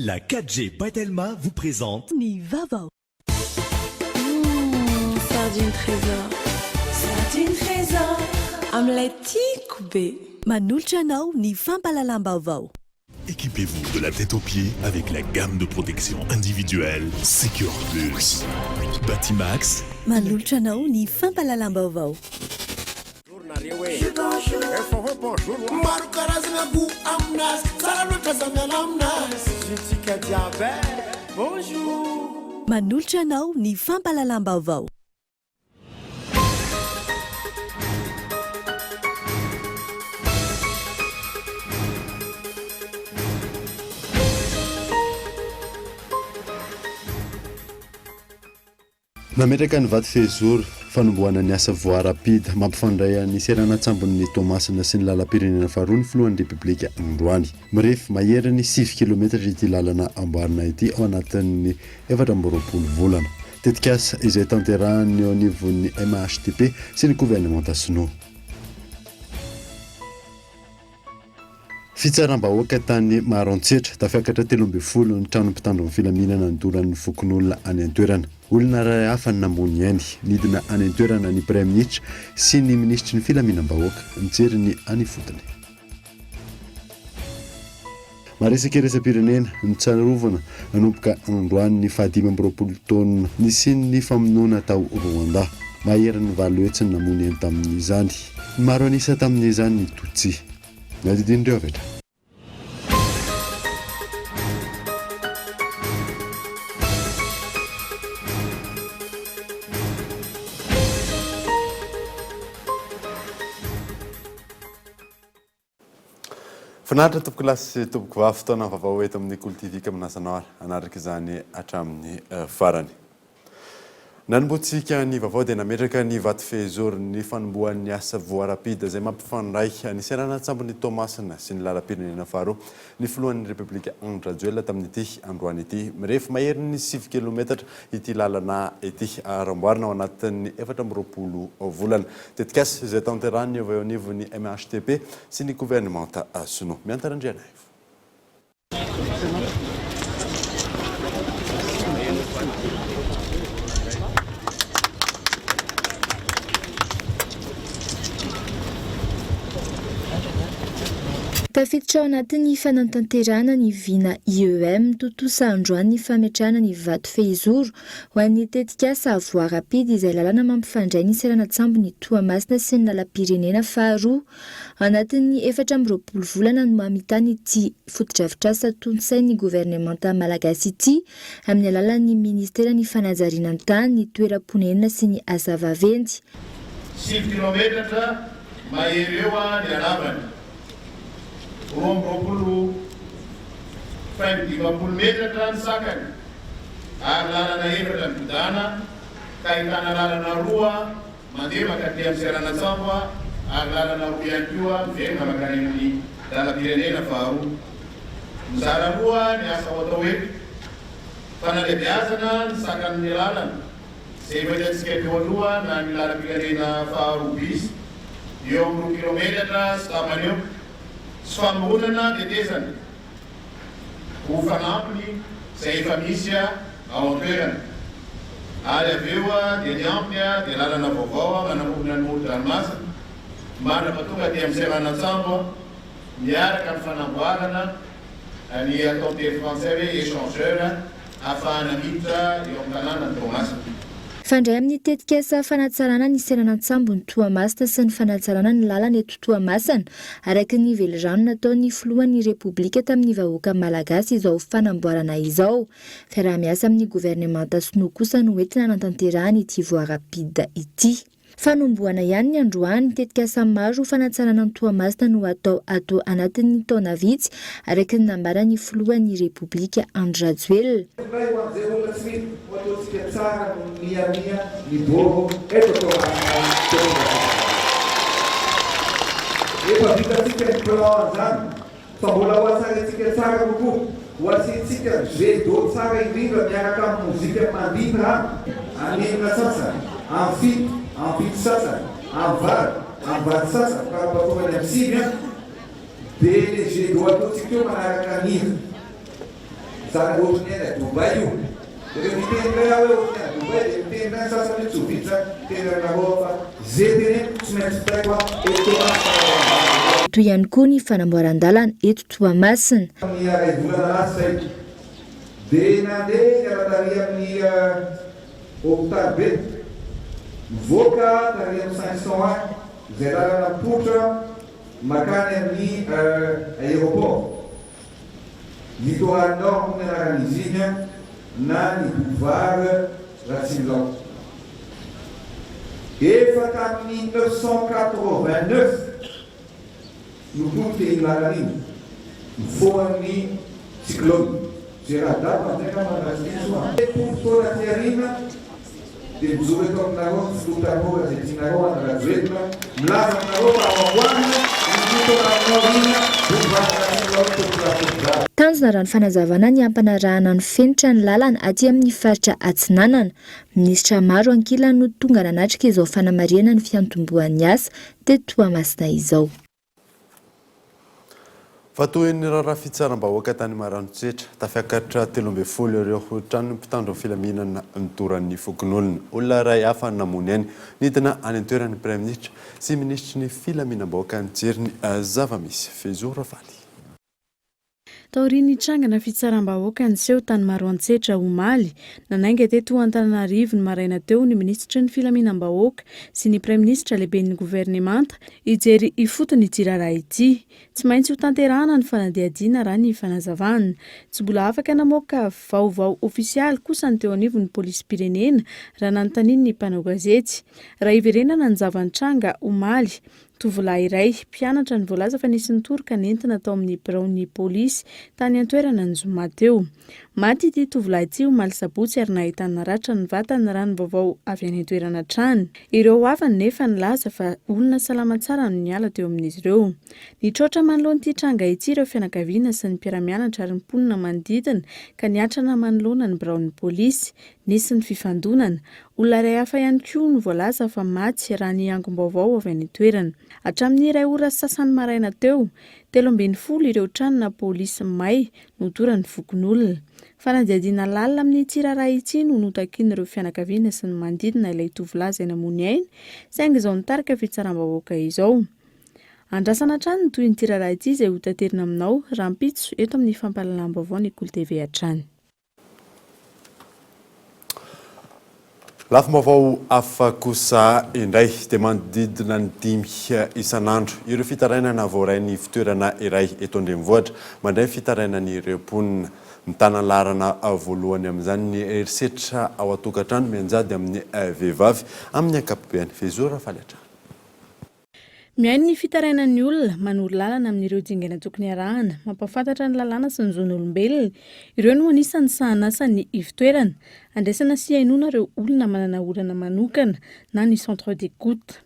La 4G by Telma vous présente. Ny vaovao. Hum, sardine trésor. Sardine trésor. Amin'ilay tiako be. Manolotra anao ny fampahalalam-baovao. Équipez-vous de la tête aux pieds avec la gamme de protection individuelle Secure Plus. Batimax. Manolotra anao ny fampahalalam-baovao. Maro karazana goût aminazy, tsara loatra za miala aminazy. Tsika jiaby eh, bonjour. Manolotra anao ny fampahalalam-baovao. Nametraka ny vato fehizoro fanombohana ny asa voie rapide mampifandray ny seranan-tsambon'i Toamasina sy ny lalam-pirenena faharoa ny filohan'ny Repoblika androany. Mirefy maherin'ny sivy kilometatra ity lalana amboarina ity ao anatin'ny 24 volana. Tetikasa izay tanterahan'ny eo anivon'ny MHTP sy ny governemanta sinoa. Fitsaram-bahoaka tany Maroantsetra, tafiakatra 13 ny tranon'ny mpitandro ny filaminana nodoran'ny fokonolona any an-toerana. Olona iray hafa no namoy ny ainy. Nidina any an-toerana ny Praiminisitra sy ny minisitry ny filaminam-bahoaka nijery ny any ifotony. Maresaka iraisam-pirenena, notsarovana nanomboka androany ny faha-25 taona nisian'ny famonoana tao Rwanda. Maherin'ny 800 ny namoy ny ainy tamin'izany. Ny maro an'isa tamin'izany ny Tutsi. Nadidian'ireo avy hatrany. Finaritra tompokolahy sy tompokovavy, fotoana vaovao eto amin'ny Kolo TV ka manasa anao ary hanaraka izany hatramin'ny farany. Nanombohantsika ny vaovao dia nametraka ny vato fehizoron'ny fanombohan'ny asa voie rapide izay mampifandray ny seranan-tsambon'i Toamasina sy ny lalam-pirenena faharoa ny filohan'ny Repoblika Andry Rajoelina tamin'ity androany ity. Mirefy maherin'ny sivy kilometatra ity lalana ity ary amboarina ao anatin'ny 24 volana. Tetikasa izay tanterahin'ny eo anivon'ny MHTP sy ny governemanta sinoa. Miantara Andrianaivo. Tafiditra ao anatin'ny fanatanterahana ny vina IEM tontosa androany ny fametrahana ny vato fehizoro ho an'ny tetikasa Voie rapide izay lalana mampifandray ny seranan-tsambon'i Toamasina sy ny lalam-pirenena faharoa. Anatin'ny 24 volana no hamitana ity fotodrafitrasa tontosain'ny governemanta malagasy ity amin'ny alalan'ny ministeran'ny fanajariana ny tany, ny toeram-ponenana sy ny asa vaventy. Sivy kilaometatra mahery eo ny halavany, 22 faingo 50 metatra ny sakany ary lalana efatra migodàna ka ahitana lalana roa Mandeha mankaty amin'ny seranan-tsambo ary lalana roa ihany koa miverina mankany amin'ny lalam-pirenena faharoa. Mizara roa ny asa ho atao eto, fanalebiazana ny sakan'ny lalana izay efa hitantsika teo aloha na ny lalam-pirenena faharoa bis eo amin'ny roa kilaometatra sy tapany eo sy famoronana tetezana. ho fanampiny izay efa misy ao an-toerana. Ary avy eo dia ny ambiny dia lalana vaovao manamorona ny moron-dranomasina mandra-pahatonga aty amin'ny seranan-tsambo miaraka amin'ny fanamboarana ny atao amin'ny teny frantsay hoe échangeur ahafahana miditra eo amin'ny tanànan'i Toamasina. Mifandray amin'ny tetikasa fanatsarana ny seranan-tsambon'i Toamasina sy ny fanatsarana ny lalana eto Toamasina, araka ny velirano nataon'ny filohan'ny Repoblika tamin'ny vahoaka malagasy izao fanamboarana izao. Fiaraha-miasa amin'ny governemanta sinoa kosa no entina hanatanterahana ity voie rapide ity. Fanombohana ihany ny androany, tetikasa maro ho fanatsarana an'i Toamasina no hatao ato anatin'ny taona vitsy, araka ny nambaran'ny filohan'ny Repoblika Andry Rajoelina. Indray ho an'izay olona tsy mino ho ataontsika tsara noho ny miamia ny boro eto Toamasina teo Ambatondrazaka. Efa vitantsika ny plan an'izany. Fa mbola ho hatsaraintsika tsara kokoa, ho asiantsika jet d'eau tsara indrindra miaraka amin'ny mozika mandihy ny rano, amin'ny enina sasany, amin'ny fito, amin'ny fito sasany, amin'ny valo, amin'ny valo sasany, fara-pahatonga ny amin'ny sivy an, dia le jet d'eau ataontsika eo manaraka ny hira. Zany ohatry ny any Dubaï io. Dia rehefa miteny indray aho hoe ohatry ny any Dubaï dia miteny indray ny sasany hoe tsy ho vita izany. Miteny aminareo aho fa ze teneniko tsy maintsy vitaiko aho eto Toamasina raha Toy ihany koa ny fanamboaran-dalana eto Toamasina. Tamin'ny iray volana lasa izay dia nandeha niala tary amin'ny hopitaly be, nivoaka tary amin'ny 501 izay lalana mipoitra mankany amin'ny aéroport. Littoral Nord moa ny anaran'izy iny an, na ny boulevard Ratsimilaho. Efa tamin'ny 989 no potika iny lalana iny, nifohan'ny cyclone. Gérald Daba amin'izay angamba no raha tsy diso an. 30 taona aty aoriana dia mijoro eto aminareo ny filoha tanora izay tianareo Andry Rajoelina, milaza aminareo fa ao amboarina ny littoral nord iny boulevard Ratsimilaho Tompokolahy Tompozara. Tanjona raha ny fanazavana ny hampanarahana ny fenitra ny lalana aty amin'ny faritra Atsinanana. Minisitra maro ankilany no tonga nanatrika izao fanamarihana ny fiantombohan'ny asa teto Toamasina izao. Fa tohin'ny raharaha fitsaram-bahoaka tany Maranotsetra, tafiakatra 13 ireo tranon'ny mpitandro ny filaminana nodoran'ny fokonolona. Olona iray hafa namono aina. Nidina any an-toerana ny Praiminisitra sy Minisitry ny filaminam-bahoaka nijery ny zava-misy. Fehizoro Rafaly. Taorian'ny trangana fitsaram-bahoaka niseho tany Maroantsetra omaly, nanainga teto Antananarivo ny maraina teo ny minisitry ny filaminam-bahoaka sy ny praiminisitra lehiben'ny governemanta hijery ifotony ity raharaha ity. Tsy maintsy hotanterahana ny fanadihadiana raha ny fanazavana. Tsy mbola afaka namoaka vaovao ofisialy kosa ny teo anivon'ny polisim-pirenena raha nanontanian'ny mpanao gazety. Raha hiverenana ny zava-nitranga omaly, Tovolahy iray, mpianatra no voalaza fa nisy nitoroka nentina tao amin'ny biraon'ny polisy tany an-toerana ny zoma teo. Maty ity tovolahy ity omaly sabotsy ary nahitana ratra ny vatany raha ny vaovao avy any an-toerana hatrany. Ireo havany nefa nilaza fa olona salama tsara no niala teo amin'izy ireo. Nitroatra manoloana ity tranga ity ireo fianakaviana sy ny mpiara-mianatra ary ny mponina manodidina ka niatrana manoloana ny biraon'ny polisy. Nisy ny fifandonana. Olona iray hafa ihany koa no voalaza fa maty raha ny angom-baovao avy any an-toerana. Hatramin'ny iray ora sy sasany maraina teo, 13 ireo tranona polisy may nodoran'ny fokonolona. Fanadihadiana lalina amin'ity raharaha ity no notakian'ireo fianakaviana sy ny manodidina ilay tovolahy izay namono aina, saingy izao nitarika fitsaram-bahoaka izao. Andrasana hatrany ny tohin'ity raharaha ity izay hotaterina aminao rahampitso eto amin'ny fampahalalam-baovao ny Kolo TV hatrany. Lafim-baovao hafa kosa indray dia manodidina ny dimy isan'andro ireo fitarainana voarain'ny ivon-toerana iray eto an-drenivohitra. Mandray ny fitarainan'ireo mponina. Mitana ny laharana voalohany amin'izany ny herisetra ao an-tokantrano mianjady amin'ny vehivavy amin'ny ankapobeny. Fehizoro Rafaly hatrany. Mihaino ny fitarainan'ny olona, manoro lalana amin'ireo dingana tokony arahana, mampahafantatra ny lalàna sy ny zon'olombelona. Ireo no anisan'ny sahan'asan'ny ivon-toerana. Andraisana sy hihainoana ireo olona manana olana manokana na ny centre d'écoute.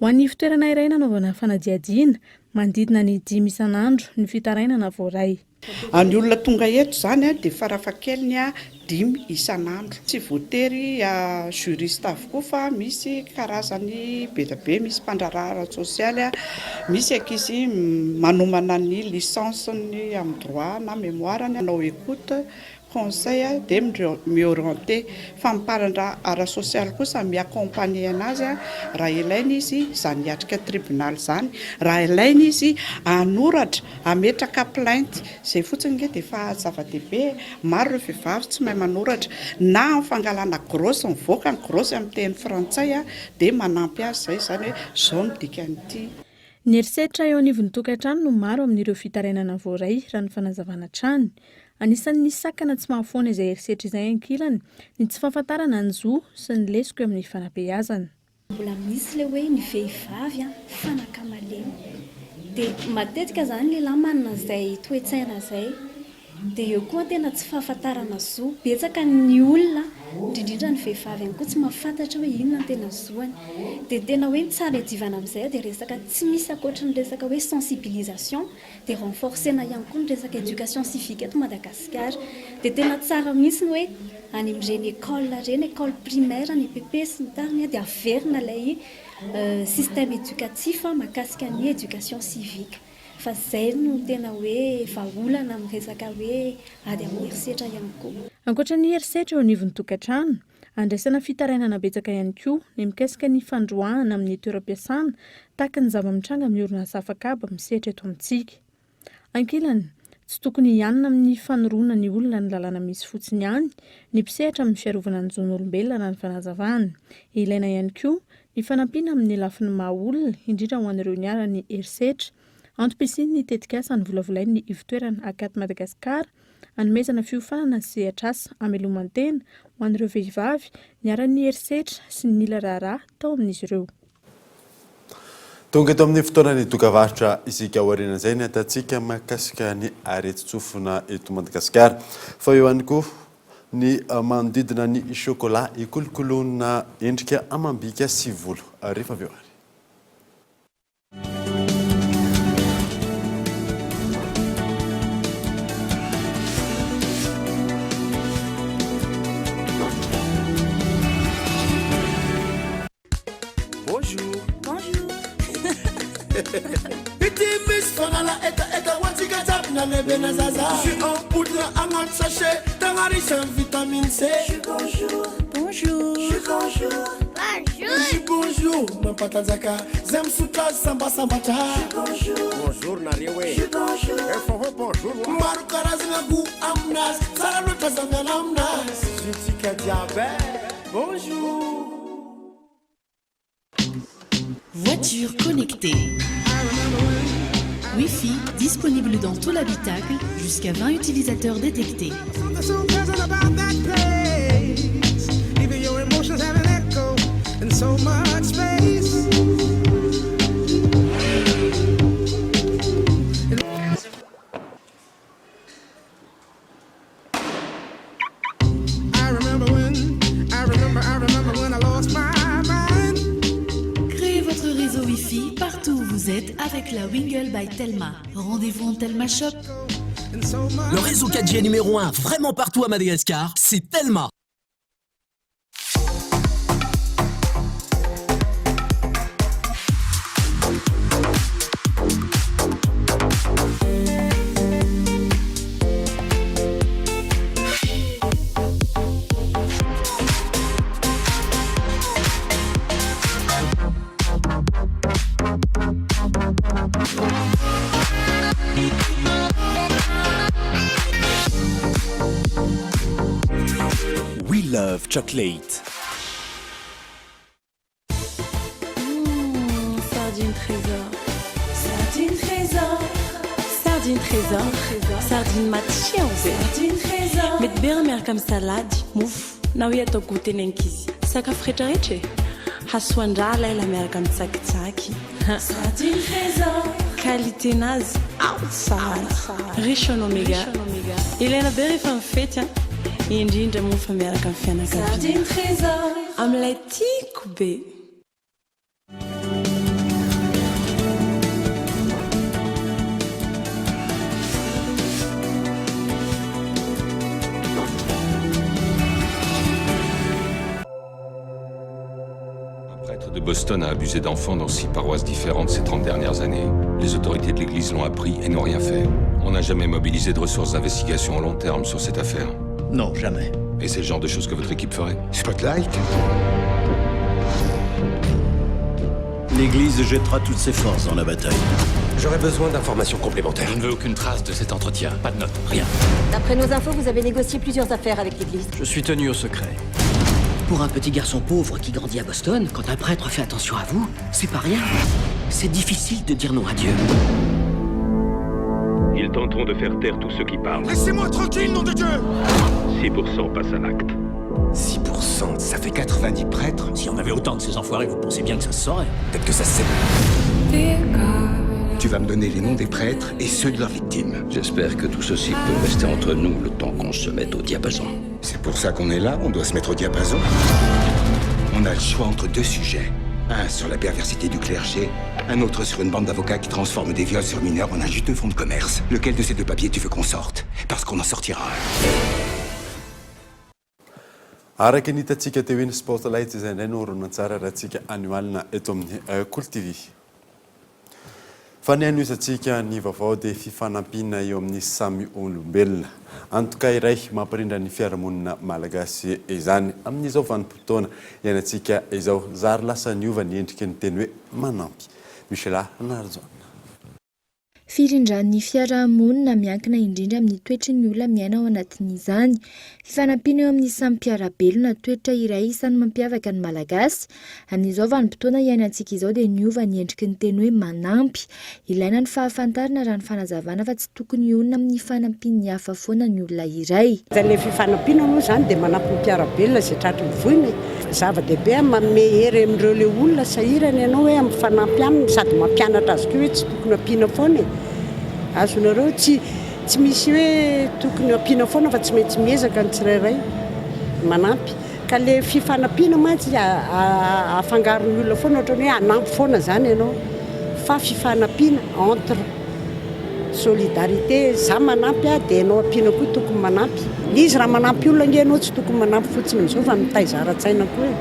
Ho an'ny ivon-toerana iray nanaovana fanadihadiana, manodidina ny dimy isan'andro ny fitarainana voaray. Ny olona tonga eto izany dia farafahakeliny dimy isan'andro. Tsy voatery juriste avokoa fa misy karazany be dia be, misy mpandraharaha ara-tsosialy, misy ankizy manomana ny licence-ny amin'ny droit na mémoire-ny, manao écoute conseil dia mi-orienter fa ny mpandraharaha ara-sosialy kosa mi-accompagner anazy raha ilaina izy izany hiatrika tribunal izany, raha ilaina izy hanoratra, hametraka plainte, izay fotsiny ange dia efa zava-dehibe e, maro ireo vehivavy tsy mahay manoratra na amin'ny fangalana grosse, mivoaka ny grosse amin'ny teny frantsay dia manampy azy izay izany hoe izao no dikan'ity. Ny herisetra eo anivon'ny tokantrano no maro amin'ireo fitarainana voaray, raha ny fanazavana hatrany. Anisan'ny sakana tsy mahafoana izay herisetra izay ankilany ny tsy fahafantarana ny zo sy ny lesoka eo amin'ny fanabeazana. Mbola misy ilay hoe ny vehivavy fanaka malemy. Dia matetika izany lehilahy manana an'izay toe-tsaina izay. Dia eo koa tena tsy fahafantarana zo. Betsaka ny olona, indrindrindra ny vehivavy ihany koa tsy mahafantatra hoe inona no tena zoany. Dia tena hoe ny tsara iadivana amin'izay dia resaka tsy misy ankoatry ny resaka hoe sensibilisation, dia renforcer-na ihany koa ny resaka éducation civique eto Madagasikara. Dia tena tsara mihitsy ny hoe any amin'ireny école ireny, école primaire, ny EPP sy ny tariny, dia averina ilay système éducatif mahakasika ny éducation civique. Fa izay no tena hoe vahaolana amin'ny resaka hoe ady amin'ny herisetra ihany koa. Ankoatra ny herisetra eo anivon'ny tokantrano, andraisana fitarainana betsaka ihany koa ny mikasika ny fandroahana amin'ny toeram-piasana tahaka ny zava-mitranga amin'ny orinasa afakaba misehatra eto amintsika. Ankilany, tsy tokony hianina amin'ny fanoroana ny olona ny lalàna misy fotsiny ihany ny mpisehatra amin'ny fiarovana ny zon'olombelona raha ny fanazavana. Ilaina ihany koa ny fanampiana amin'ny lafiny maha olona, indrindra ho an'ireo niharan'ny herisetra. Antom-pisian'ny tetikasa novolavolain'ny ivontoerana Acat Madagascar hanomezana fiofanana sy sehatr'asa hameloman-tena ho an'ireo vehivavy niharan'ny herisetra sy ny nila raharaha tao amin'izy ireo. Tonga eto amin'ny fotoanan'ny dokavarotra isika aorianan'izay ny ahitantsika mahakasika ny aretin-tsofina eto Madagasikara. Fa eo ihany koa ny manodidina ny chocolat hikolokoloana endrika amam-bika sy volo rehefa avy eo ary. Bonjour. Bonjour. Ity misy fanala hetaheta ho antsika jiaby na lehibe na zaza. Jus en poudre agnaty sachet tegna riche en vitamine C. Jus bonjour. Bonjour. Jus bonjour. Bonjour. Jus bonjour mampatanjaka zay misotro azy sambasambatra. Jus bonjour. Bonjour nareo e. Jus bonjour. Efa hoe bonjour wa. Maro karazagna goût aminazy tsara loatra za miala aminazy. Jus tsika jiaby e. Bonjour. Voiture connectée. Wi-Fi disponible dans tout l'habitacle, jusqu'à 20 utilisateurs détectés. Créez votre réseau Wi-Fi partout où vous êtes avec la Wingle by Telma. Rendez-vous en Telma Shop. Le réseau 4G numéro 1 vraiment partout à Madagascar, c'est Telma. We love chocolate. Mmh, sardine trésor. Sardine trésor. Sardine trésor. Sardine matsiro be. Sardine trésor. Mety be raha miaraka amin'ny salady, mofo, na hoe atao goûter ny ankizy. Sakafo rehetrarehetra e. Hasoan-draha ilay la miaraka amin'ny tsakitsaky. Sardine trésor. Qualité nazy ao tsara. Riche en oméga. Ilaina be rehefa mifety an. Indrindra moa fa miaraka amin'ny fianakaviana. Sardine trésor. Amin'ilay tiako be. Un prêtre de Boston a abusé d'enfants dans six paroisses différentes ces 30 dernières années. Les autorités de l'église l'ont appris et n'ont rien fait. On n'a jamais mobilisé de ressources d'investigation à long terme sur cette affaire. Non, jamais. Et c'est le genre de choses que votre équipe ferait Spotlight L'église jettera toutes ses forces dans la bataille. J'aurais besoin d'informations complémentaires. Je ne veux aucune trace de cet entretien. Pas de notes, rien. D'après nos infos, vous avez négocié plusieurs affaires avec l'église. Je suis tenu au secret. Pour un petit garçon pauvre qui grandit à Boston, quand un prêtre fait attention à vous, c'est pas rien. C'est difficile de dire non à Dieu. Ils tenteront de faire taire tous ceux qui parlent. Laissez-moi tranquille, nom de Dieu 6% passent à l'acte. 6%, ça fait 90 prêtres. Si on avait autant de ces enfoirés, vous pensez bien que ça se saurait. Peut-être que ça se sait. Tu vas me donner les noms des prêtres et ceux de leurs victimes. J'espère que tout ceci peut rester entre nous le temps qu'on se mette au diapason. C'est pour ça qu'on est là, on doit se mettre au diapason. On a le choix entre deux sujets. Un sur la perversité du clergé, un autre sur une bande d'avocats qui transforme des viols sur mineurs en un juteux fonds de commerce. Lequel de ces deux papiers tu veux qu'on sorte Parce qu'on en sortira un. Araka ny hitantsika teo iny Spotlight izay indray no horonantsary arahantsika anio alina eto amin'ny Kolo TV. Fa ny hanohizantsika ny vaovao dia fifanampiana eo amin'ny samy olombelona. Antoka iray mampirindra ny fiarahamonina malagasy izany. Amin'izao vanim-potoana iainantsika izao, zary lasa niova ny endriky ny teny hoe manampy. Michela Narijaona. Firindran'ny fiaraha-monina miankina indrindra amin'ny toetry ny olona miaina ao anatin'izany. Fifanampiana eo amin'ny samy mpiara-belona, toetra iray isan'ny mampiavaka ny Malagasy. Amin'izao vanim-potoana iainantsika izao dia niova ny endriky ny teny hoe manampy. Ilaina ny fahafantarana raha ny fanazavana fa tsy tokony hionona amin'ny fanampian'ny hafa foana ny olona iray. Ilay fifanampiana moa izany dia manampy ny mpiara-belona izay tratry ny voina e. Zava-dehibe amin'ny manome hery amin'ireo ilay olona sahirana ianao hoe mifanampy aminy sady mampianatra azy koa hoe tsy tokony ampiana foana e. Azonareo? Tsy tsy misy hoe tokony ampiana foana fa tsy maintsy miezaka ny tsirairay manampy. Ka le fifanampiana mantsy afangaron'ny olona foana ohatran'ny hoe hanampy foana zany ianao fa fifanampiana entre solidarité za manampy a dia ianao ampiana koa tokony manampy. Le izy raha manampy olona ange ianao tsy tokony manampy fotsiny amin'izao fa mitaiza ara-tsaina koa e.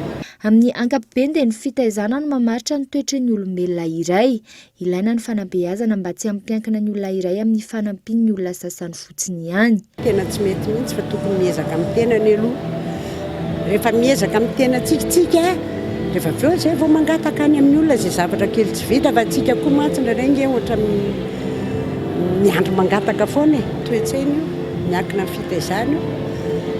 Amin'ny ankapobeny dia ny fitaizana no mamaritra ny toetry ny olombelona iray. Ilaina ny fanabeazana mba tsy hampiankina ny olona iray amin'ny fanampian'ny olona sasany fotsiny ihany. Tena tsy mety mihitsy fa tokony miezaka amin'ny tenany aloha. Rehefa miezaka amin'ny tenantsika tsika, rehefa avy eo izay vao mangataka any amin'ny olona izay zavatra kely tsy vita fa tsika koa mantsy indraindray ange ohatran'ny miandry mangataka foana e. Toe-tsaina io, miankina amin'ny fitaizana io.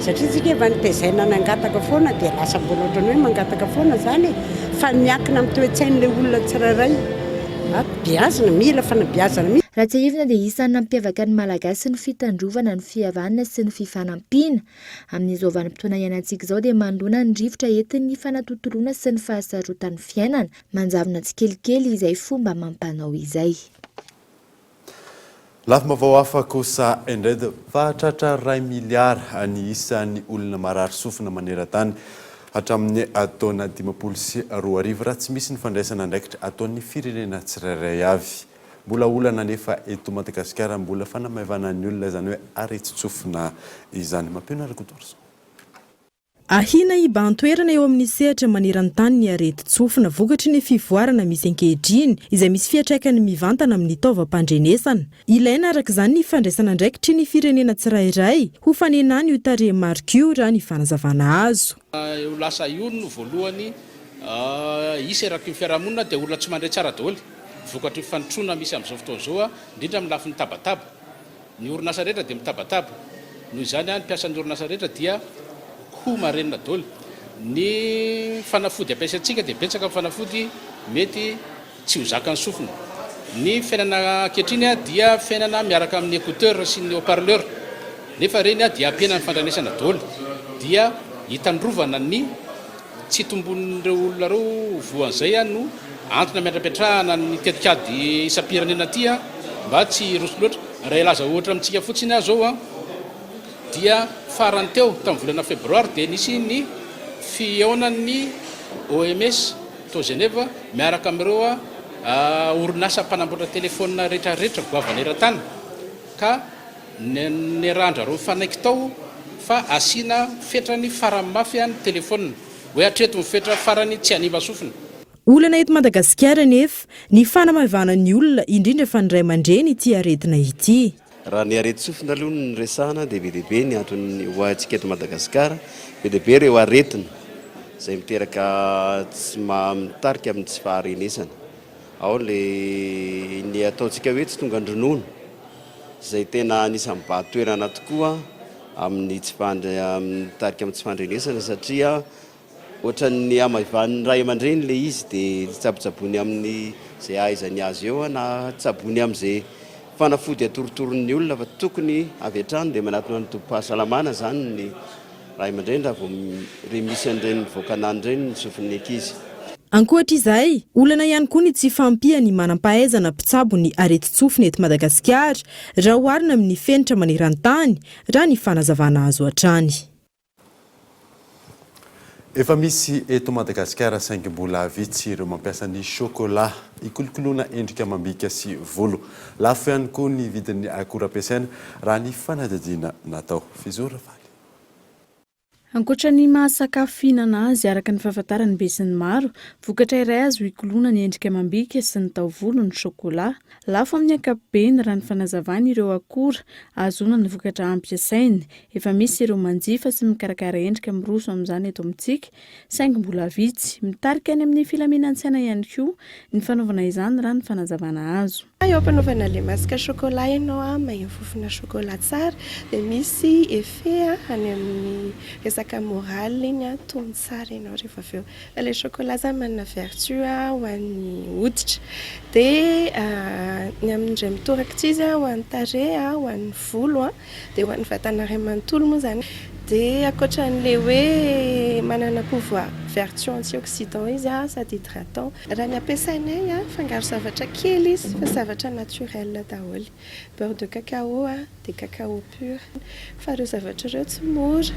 Satria tsika efa nitezaina nangataka foana dia lasa mbola ohatran'ny hoe mangataka foana izany e. Fa miankina amin'ny toe-tsain'ilay olona tsirairay. Beazina, mila fanabeazana mihitsy. Raha tsiahivina dia isan'ny nampiavaka ny Malagasy ny fitandrovana ny fihavanana sy ny fifanampiana. Amin'izao vanim-potoana iainantsika izao dia manoloana ny rivotra entin'ny fanatontoloana sy ny fahasarotan'ny fiainana, manjavona tsikelikely izay fomba amam-panao izay. Lafim-baovao hafa kosa indray dia fa tratra iray miliara ny isan'ny olona marary sofina maneran-tany hatramin'ny taona 2050 raha tsy misy ny fandraisana andraikitra ataon'ny firenena tsirairay avy. Mbola olana anefa eto Madagasikara mbola fanamaivanan'ny olona izany hoe aretin-tsofina izany. Mampiona Rakotoarison. Ahiana hibahan-toerana eo amin'ny sehatra maneran-tany ny aretin-tsofina vokatry ny fivoarana misy ankehitriny, izay misy fiantraikany mivantana amin'ny taovam-pandrenesana. Ilaina araka izany ny fandraisana andraikitry ny firenena tsirairay ho fanenana io tarehimarika io, raha ny fanazavana azo. Io lasa io no voalohany hisy eraky ny fiarahamonina dia olona tsy mandre tsara daholo vokatry ny fanotroana misy amin'izao fotoana izao, indrindra amin'ny lafiny tabataba. Ny orinasa rehetra dia mitabataba. Noho izany, ny mpiasan'ny orinasa rehetra dia ho marenina daholo. Ny fanafody ampiasaintsika dia betsaka ny fanafody mety tsy ho zakan'ny sofina. Ny fiainana ankehitriny dia fiainana miaraka amin'ny écouteur sy ny haut-parleur. Nefa ireny dia ampihena ny fandrenesana daholo. Dia hitandrovana ny. Tsy tombon'ireo olona ireo ho voan'izay no antony ametrapetrahana ny tetikady isam-pirenena ity mba tsy hiroso loatra. Raha hilaza ohatra amintsika fotsiny aho izao dia farany teo tamin'ny volana febroary dia nisy ny fihaonan'ny OMS tao Genève miaraka amin'ireo orinasa mpanamboatra telefaonina rehetrarehetra goavana eran-tany ka Niarahan-dRareo nifanaiky tao fa asiana fetrany farany mafy ny telefaonina, hoe hatreto ny fetra farany tsy hanimba sofina. Olana eto Madagasikara anefa ny fanamaivanan'ny ny olona, indrindra fa ny ray aman-dreny ity aretina ity. Raha ny aretin-tsofina aloha no resahana dia be dia be ny antony ho antsika eto Madagasikara, be dia be ireo aretina izay miteraka tsy mitarika amin'ny tsy faharenesana. Ao ilay ny ataontsika hoe tsy tongan-dronono. izay tena anisan'ny mibahan-toerana tokoa amin'ny tsy mitarika amin'ny tsy fandrenesana satria ohatran'ny hamaivanin'ny ray aman-dreny ilay izy dia tsabotsaboiny amin'ny izay ahaizany azy eo na tsaboiny amin'izay fanafody atorotoron'ny olona fa tokony avy hatrany dia manatona ny tobim-pahasalamana izany ny Ray aman-dreny raha vao re misy an'ireny mivoaka anany ireny ny sofin'ny ankizy. Ankoatra izay, olana ihany koa ny tsy fahampian'ny manam-pahaizana mpitsabo ny aretin-tsofina eto Madagasikara raha oharina amin'ny fenitra maneran-tany, raha ny fanazavana azo hatrany. Efa misy eto Madagasikara saingy mbola vitsy ireo mampiasa ny chocolat hikolokoloana endrika amam-bika sy volo. Lafo ihany koa ny vidin'ny akora ampiasaina raha ny fanadihadiana natao. Fijo Ravaly. Ankoatra ny maha sakafo fihinana azy, araka ny fahafantaran'ny besinimaro, vokatra iray azo ikoloana ny endrika amam-bika sy ny taovolo ny chocolat. Lafo amin'ny ankapobeny raha ny fanazavany ireo akora ahazoana ny vokatra ampiasaina. Efa misy ireo manjifa sy mikarakara endrika miroso amin'izany eto amintsika, saingy mbola vitsy. Mitarika any amin'ny filaminan-tsaina ihany koa ny fanaovana izany raha ny fanazavana azo. Eo am-panaovana ilay masque chocolat ianao maheno fofona chocolat tsara dia misy effet any amin'ny resaka moral iny tony tsara ianao rehefa avy eo. Fa ilay chocolat zany manana vertu ho an'ny hoditra dia ny amin'ny indray mitoraka ity izy ho an'ny tarehy, ho an'ny volo dia ho an'ny vatana iray manontolo moa izany. Dia ankoatran'ilay hoe manana pouvoir vertu antioxydant izy sady hydratant. Raha ny ampiasainay fangaro zavatra kely izy fa zavatra naturel daholo. Beurre de cacao dia cacao pur. Fa ireo zavatra ireo tsy mora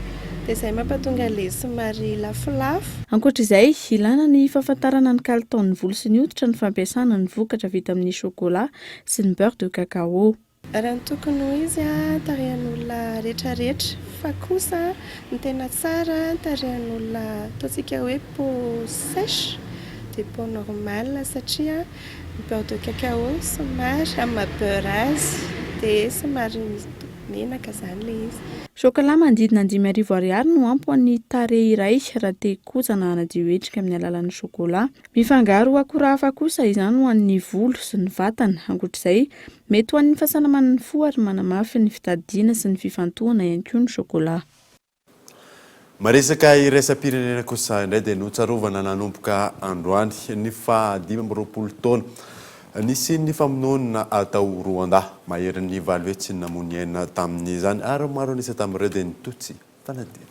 dia izay mampatonga ilay somary lafolafo. Ankoatra izay, ilana ny fahafantarana ny kalitaon'ny volo sy ny hoditra ny fampiasana ny vokatra vita amin'ny chocolat sy ny beurre de cacao. Raha ny tokony ho izy, tarehan'olona retraretra, fa kosa ny tena tsara tarehan'olona ataontsika hoe peau sèche dia peau normale satria ny beurre de cacao somary amin'ny maha beurre azy dia somary menaka izany ilay izy. Chocolat manodidina ny 5000 ariary no ampy ho an'ny tarehy iray raha te hikoja na hanadio endrika amin'ny alalan'ny chocolat. Mifangaro akora hafa kosa izany ho an'ny volo sy ny vatana. Ankoatra izay, mety ho an'ny fahasalaman'ny fo ary manamafy ny fitadidiana sy ny fifantohana ihany koa ny chocolat. Maresaka iraisam-pirenena kosa indray dia notsarovana nanomboka androany ny faha 25 taona nisian'ny famonoana tao Rwanda. Maherin'ny 800 ny namoy ny aina tamin'izany ary maro an'isa tamin'ireo dia ny Tutsi fanadina.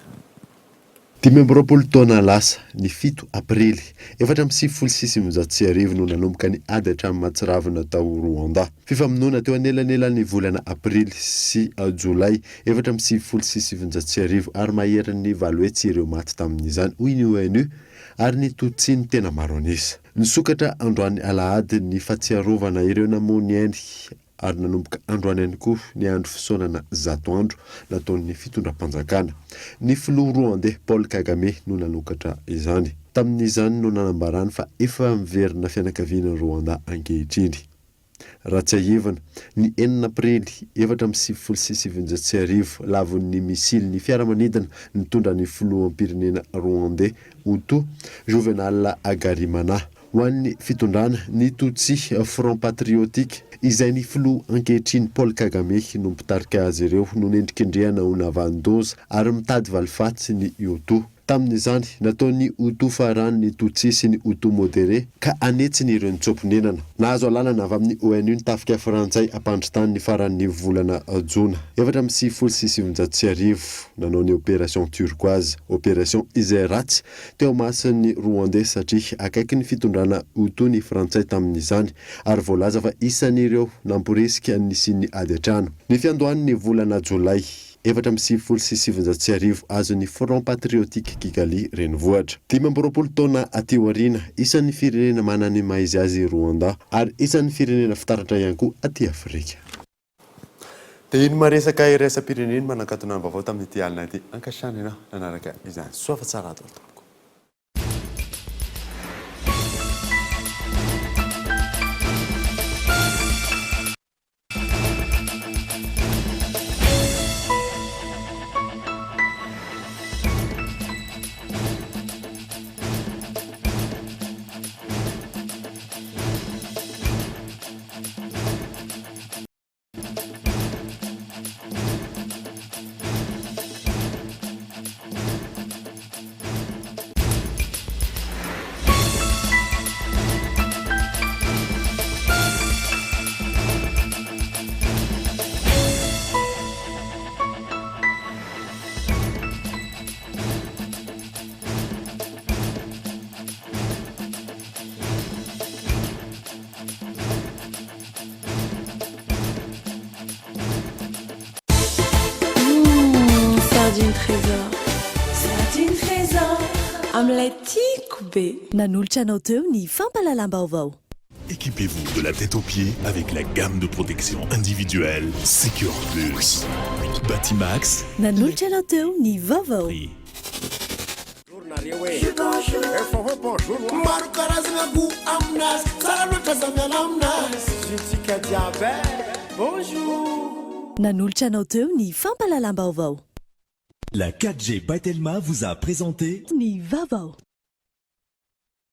25 taona lasa, ny 7 aprily 1994 no nanomboka ny ady an-trano mahatsiravina tao Rwanda. Fifamonoana teo anelanelan'ny volana aprily sy jolay 1994 ary maherin'ny 800 ireo maty tamin'izany, hoy ny ONU, ary ny Tutsi no tena maro an'isa. Nisokatra androany alahady ny fahatsiarovana ireo namoy ny ainy ary nanomboka androany ihany koa ny andro fisaonana 100 andro nataon'ny fitondram-panjakana. Ny filoha Rwandais Paul Kagame no nanokatra izany. Tamin'izany no nanambarany fa efa miverina fianakaviana Rwanda ankehitriny. Raha tsiahivina, ny 6 aprily 1994, lavon'ny misily ny fiaramanidina nitondra ny filoham-pirenena Rwandais Hutu, Juvenal Hagarimana. Ho an'ny fitondrana, ny Tutsi Front Patriotique, izay ny filoha ankehitriny Paul Kagame no mpitarika azy ireo no nendrikendrehana ho navanon-doza ary mitady valifaty ny Hutu. Tamin'izany, nataon'ny Hutu faharano ny Tutsi sy ny Hutu modéré ka an'hetsiny ireo nitsoa-ponenana. Nahazo alalana avy amin'ny ONU ny tafika frantsay hampandry tany ny faran'ny volana jona 1994 nanao ny Opération Turquoise, opération izay ratsy teo imason'ny Rwandais satria akaiky ny fitondrana Hutu ny Frantsay tamin'izany ary voalaza fa isan'ireo namporisika ny nisian'ny ady an-trano. Ny fiandohan'ny volana Jolay 1994 azon'ny Front Patriotique Kigali renivohitra. 25 taona aty aoriana, isan'ny firenena manana ny maha izy azy i Rwanda ary isan'ny firenena fitaratra ihany koa aty Afrika. Dia iny maresaka iraisam-pirenena iny manakatona ny vaovao tamin'ity alina ity. Ankasitrahana ianao nanaraka izany. Soa fa tsara daholo tompoko. Sardine trésor. Sardine trésor. Amin'ilay tiako be. Nanolotra anao teo ny fampahalalam-baovao. Équipez-vous de la tête aux pieds avec la gamme de protection individuelle Secure Plus. Batimax. Nanolotra anao teo ny vaovao. nareo e. Efa hoe bonjour. Maro karazagna goût aminazy, tsara loatra za miala aminazy. Jus-tsika jiaby e. Bonjour. Nanolotra anao teo ny fampahalalam-baovao. La 4G by Telma vous a présenté ny vaovao.